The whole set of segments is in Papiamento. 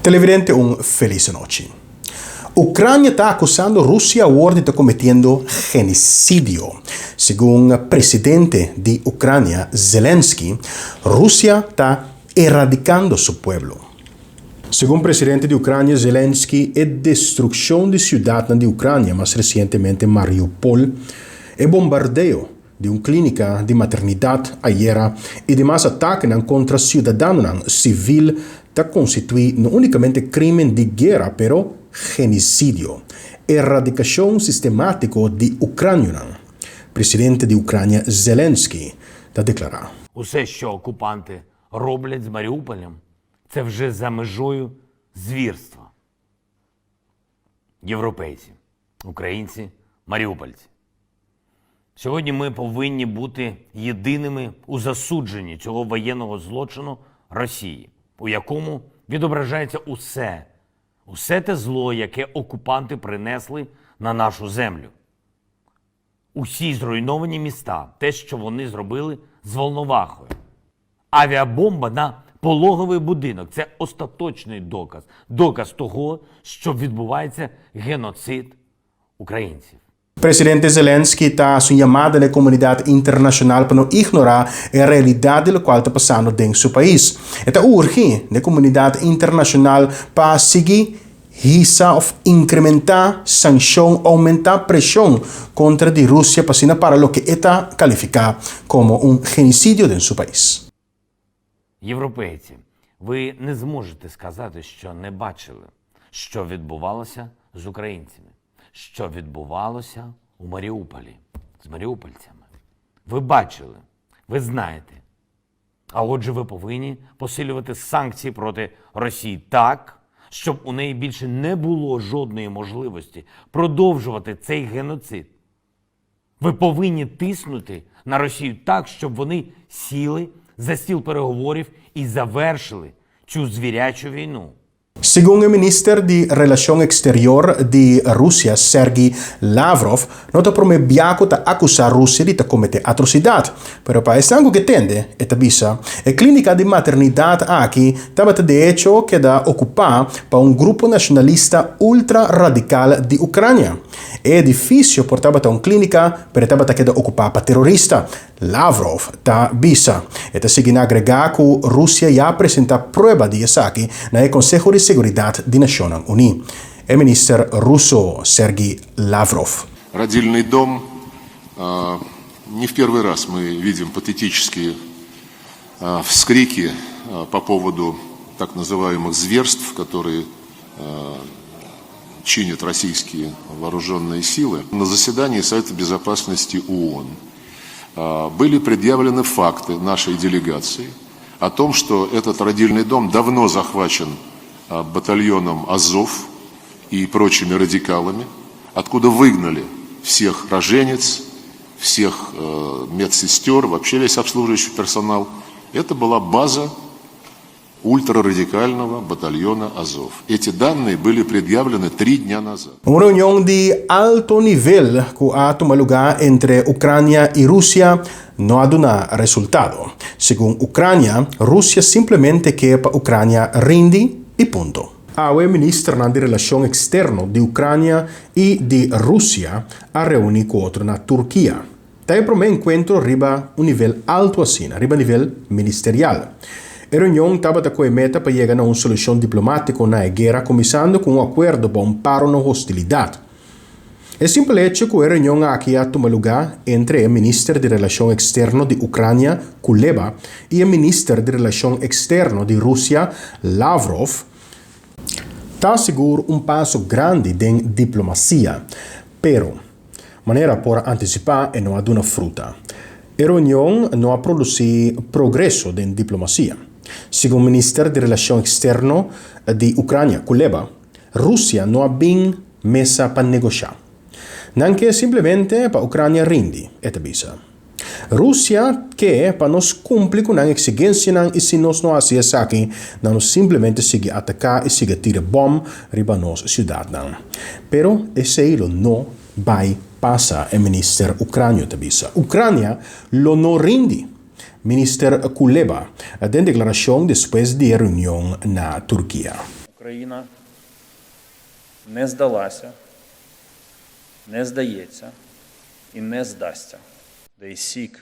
Televidente, un felis anochi. Ucrania ta acusando Rusia awor di ta cometiendo genocidio. Segun presidente di Ucrania, Zelensky, Rusia ta eradicando su pueblo. Segun presidente di Ucrania, Zelensky, e destruccion di ciudadnan di Ucrania, mas recientemente Mariupol, e bombardeo di un clinica di maternidad ayera y demas atakenan contra ciudadanonan civil ta constitui no unicamente crimen di guera pero genocidio, eradicacion sistematico di ucranionan, presidente di Ucrania Zelensky ta declara. Усе, що окупанти роблять з Маріуполем, це вже за межою звірства. Європейці, українці, маріупольці. Сьогодні ми повинні бути єдиними у засудженні цього воєнного злочину Росії, у якому відображається усе, усе те зло, яке окупанти принесли на нашу землю. Усі зруйновані міста, те, що вони зробили з Волновахою. Авіабомба на пологовий будинок — це остаточний доказ, доказ того, що відбувається геноцид українців. Presidente Zelensky ta hasi un yamada na e komunidat internashonal pa no ignorá e realidat di lokual ta pasando den su pais. E ta urgi na e komunidat internashonal pa sigui hisa òf inkrementá sanshon, oumentá preshon kontra di Rusia pa asina para loke e ta kalifiká komo un genisidio den su pais. Європейці, ви не зможете сказати, що не бачили, що відбувалося з українцями, що відбувалося у Маріуполі з маріупольцями. Ви бачили, ви знаєте. А отже, ви повинні посилювати санкції проти Росії так, щоб у неї більше не було жодної можливості продовжувати цей геноцид. Ви повинні тиснути на Росію так, щоб вони сіли за стіл переговорів і завершили цю звірячу війну. Segun e minister di Relashon Eksterior di Rusia, Sergei Lavrov, no ta promé bia ku ta akusá Rusia di ta kometé atrosidat. Pero pa esnan ku ke tende, e ta bisa, e klínika di maternidat aki tabata de echo keda okupá pa un grupo nashonalista ultra radikal di Ukrania. E edifisio por tabata un klínika, pero e tabata keda okupá pa terorista. Lavrov ta bisa. E ta sigui na agregá ku Rusia ya a presentá prueba di esaki na e Konseho di Seguridat di Nashonnan Uní. E minister ruso Sergei Lavrov. Родильный дом. Не в первый раз мы видим патетические вскрики по поводу так называемых зверств, которые чинят российские вооруженные силы. На заседании Совета Безопасности ООН были предъявлены факты нашей делегации о том, что этот родильный дом давно захвачен батальоном Азов и прочими радикалами, откуда выгнали всех роженец, всех медсестер, вообще весь обслуживающий персонал. Это была база ультрарадикального батальона Азов. Эти данные были предъявлены 3 дня назад. Un reunion di alto nivel ku a tuma lugá entre Ukrania i Rusia no a duna resultado. Segun Ukrania, Rusia simplemente ke pa Ukrania rindi i punto. Awe ministernan di Relashon Eksterno di Ukrania i di Rusia a reuní ku otro na Turkia. Ta e promé enkuentro riba un nivel altu asina, riba nivel ministerial. E reunion tabata ku e meta pa yega na un solushon diplomátiko na e guera kuminsando ku un akuerdo pa un paro na hostilidat. E simpel hecho ku e reunion aki a tuma lugá entre e minister di Relashon Eksterno di Ukrania, Kuleba, i e minister di Relashon Eksterno di Rusia, Lavrov, ta sigur un paso grandi den diplomasia. Pero, manera por a antisipá, e no a duna fruta. E reunion no a produsí progreso den diplomasia. Segun minister di Relashon Eksterno di Ukrania, Kuleba, Rusia no a bin mesa pa negoshá. Nan ke simplemente pa Ukrania rindi, e ta bisa. Rusia ke pa nos kumpli ku nan eksigensianan i si nos no hasi esaki, nan lo simplemente sigui ataká i sigui tira bòm riba nos siudatnan. Pero esei lo no bai pasa, e minister ukranio ta bisa. Ukrania lo no rindi, minister Kuleba den deklarashon despues di e reunion na Turkia. Україна не здалася, не здається і не здасться. They seek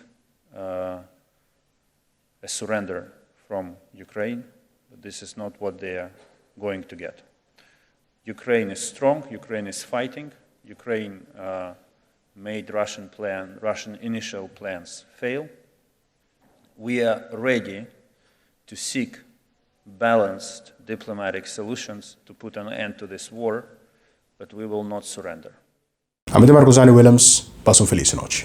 a surrender from Ukraine, but this is not what they are going to get. Ukraine is strong, Ukraine is fighting, Ukraine made Russian initial plans fail. We are ready to seek balanced diplomatic solutions to put an end to this war, but we will not surrender. Ami ta Marcosani Williams, pasa un felis nochi.